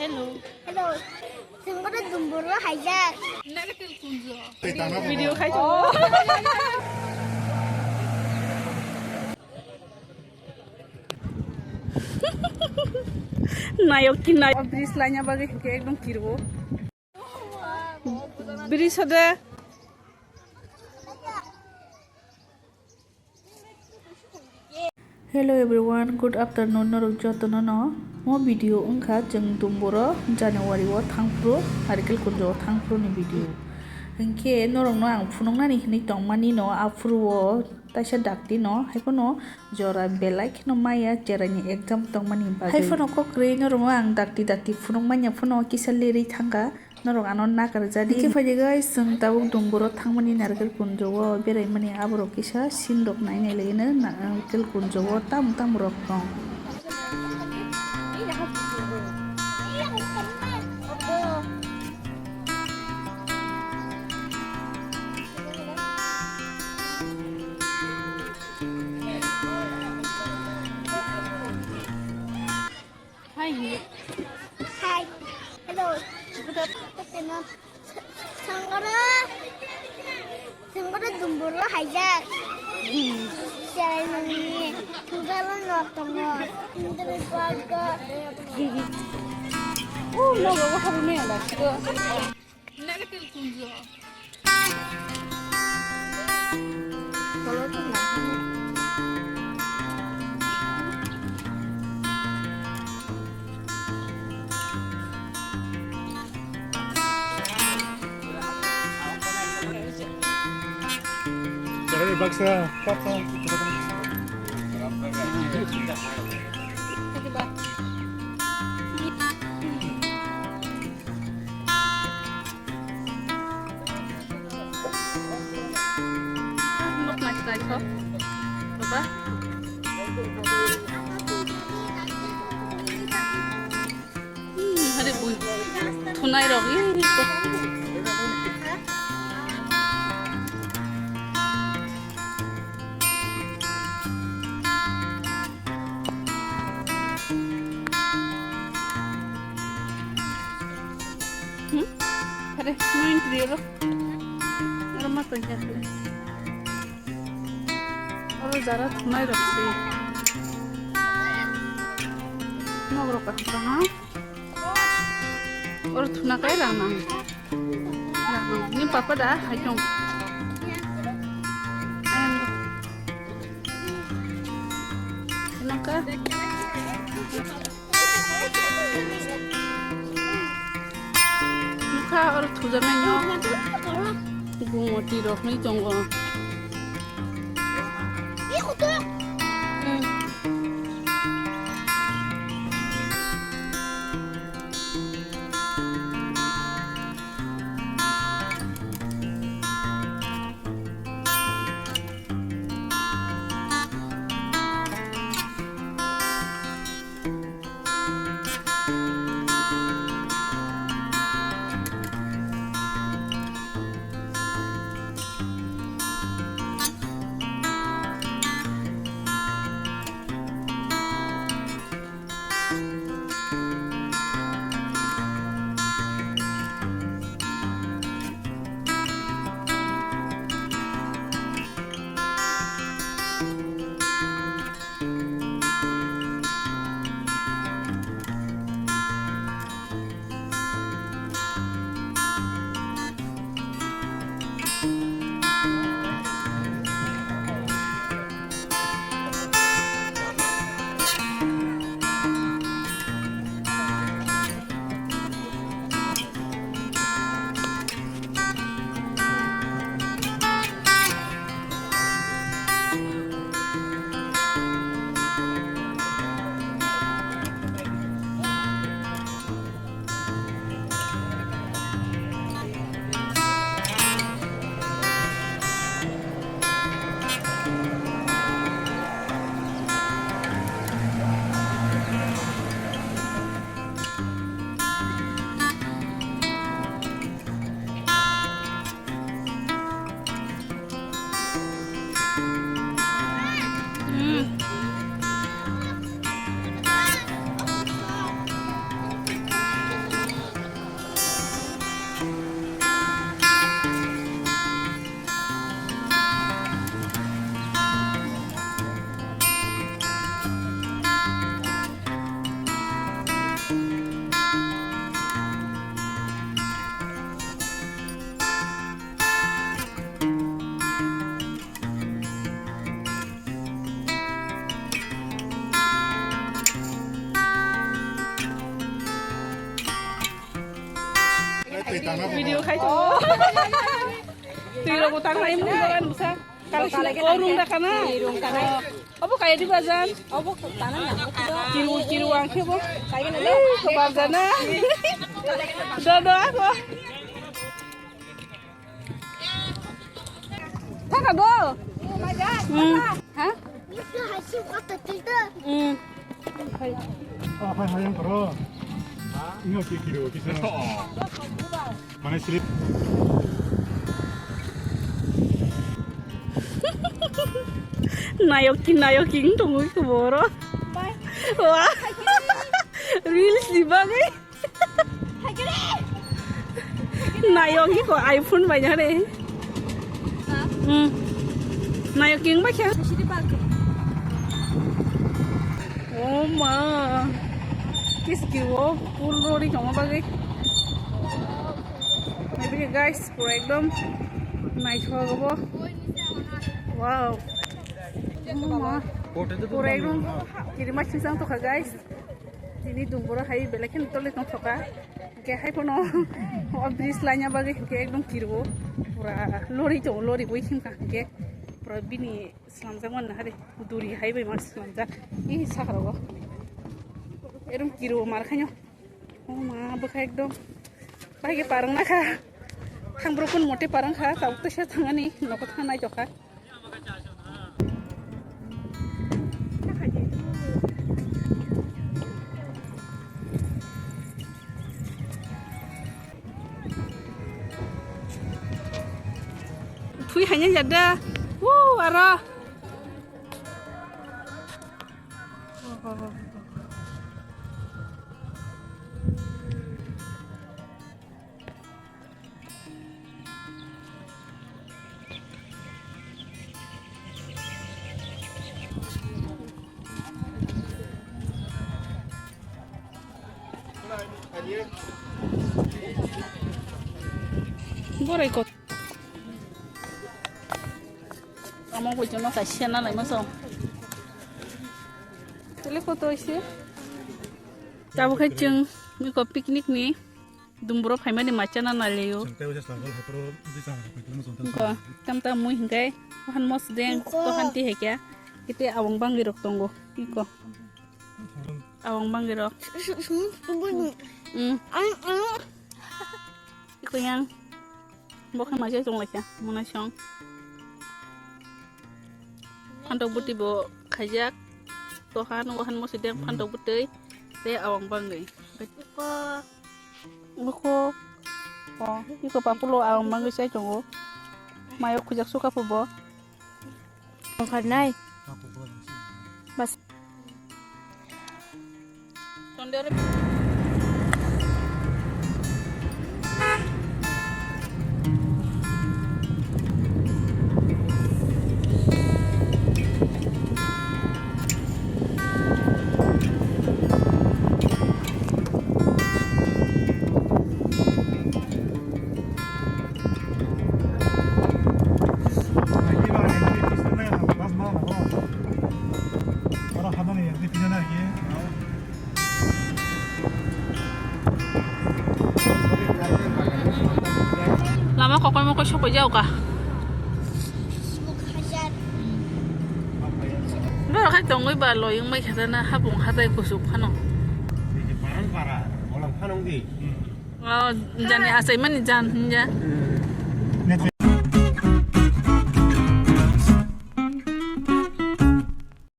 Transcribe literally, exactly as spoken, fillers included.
Hello. Hello. Sengkoro dumburo haijak. Video khai tongo. Nayok ki nayok. Bridge laina bagwi hwnkhe ekdom kirwo. Bridge hode. Hello everyone, good afternoon norok jotono no. Mo video wngkha chwng dumburo January o thangphuru, Narikel Kunjo o thangphuru ni video. Hinkhe norok no ang phunuknani hinwi tongmani no aphuru o taisa dakti no, haiphano jora belai kheno maya cherai ni exam tongmani bagwi. Haiphano kok kwrwi norok no ang dakti dakti phunukmanya phano kisa lerwi thangkha. Norok ano nakarjadi. Hingke phaidi guys, chwng tabuk dumburo thangmani Narikel Kunjo o beraimani aborok kisa scene rok nainai laino Narikel Kunjo o tamo tamo rok tong. Hi. Hi. Hello. Good afternoon. Sangkara. Sangkara dumburo haijak. Siarai nangni. Tugalo nok tongo. Tugalo park. Oh, no, no, no, no, no. Baksa, baksa. Nok naithok, baba. Hmm, hari bui thunai rok, ih. Hmm? Hare, main trio ro. Aro ma tanya hare. Oro jara thumai rok se. Nok rok ka thang ha. Oro thuna kai rang nang. Rang nang. Ni papa da hai tong. Ayang. Naka. Nukha oro thujaknai no. Gumoti rok ni tongo. Hmm. Video khai to. Twi rogo tang lai mun dogan busa. Kal sila ko rung da kana. Rung kana. Obo kaya di bazan. Obo tana na. Kiru kiru ang ke bo. Kaya na. Ko bazan na. Do do ako. Thaka do. Hmm. Ha? Hmm. Hai hai yang koro. Ingo ki kiro kisa. Mane slip. Nayok ki nayok ki tongwi ko boro. Wah. Reels di bagwi. Nayok iko iPhone bai jare. Hmm. Nayok king bai kya? Oh ma. Kis kiwo full lori joma bagwi. Maybe guys, pura ekdom naithok obo. Wow. Oh ma. Pura ekdom kirima sisang tokha guys. Tini dumboro hai belai kheno tole tong thoka. Hingke hai pono o bridge laina bagwi hingke ekdom kirwo. Pura lori tongo, lori bai himkha hingke pura bini slamjak man hari duri hai bai ma slamjak. Ih sakrogo. Ekdom kirwo mar khaino. O ma bwkha ekdom. Bai ke parang nakha. Thang bro kun mote parang kha. Tabuk tesa thangani noko thang nai tokha. Thui hanya jada. Woo, aro. Borai ko. Amo ko jono kaisa na lai maso. Tele ko to ise. Tabo khai chwng miko picnic ni. Dumburo phaimani macha na nalio. Chwng tei waisa sangkal haphuru di chang rok paithago chwng tei. Ko, tam tam mui hingkai, wahan mosdeng, ko hanti hekya, kite awang bangwi rok tongo, iko. Awang bangwi rok. Mm. Iko yang, bo khe macha chwng laikha, muna chwng. Phantok bwtwi bo khaijak, tohan, wahan mosdeng, phantok bwtwi, tei awang bangwi. Iko. Buko. O, iko papulo ang mangwi sai tongo. Mayo khujak suka phubo. Ongkharnai. Bas. Lama kokoi mokoi sokoi jao ka. Boro khai tongoi ba loi wngbai khe na hapung hatai kuchuk phano. Parang para, olang phano wngdi. Oh, jani achai mani jan hinja.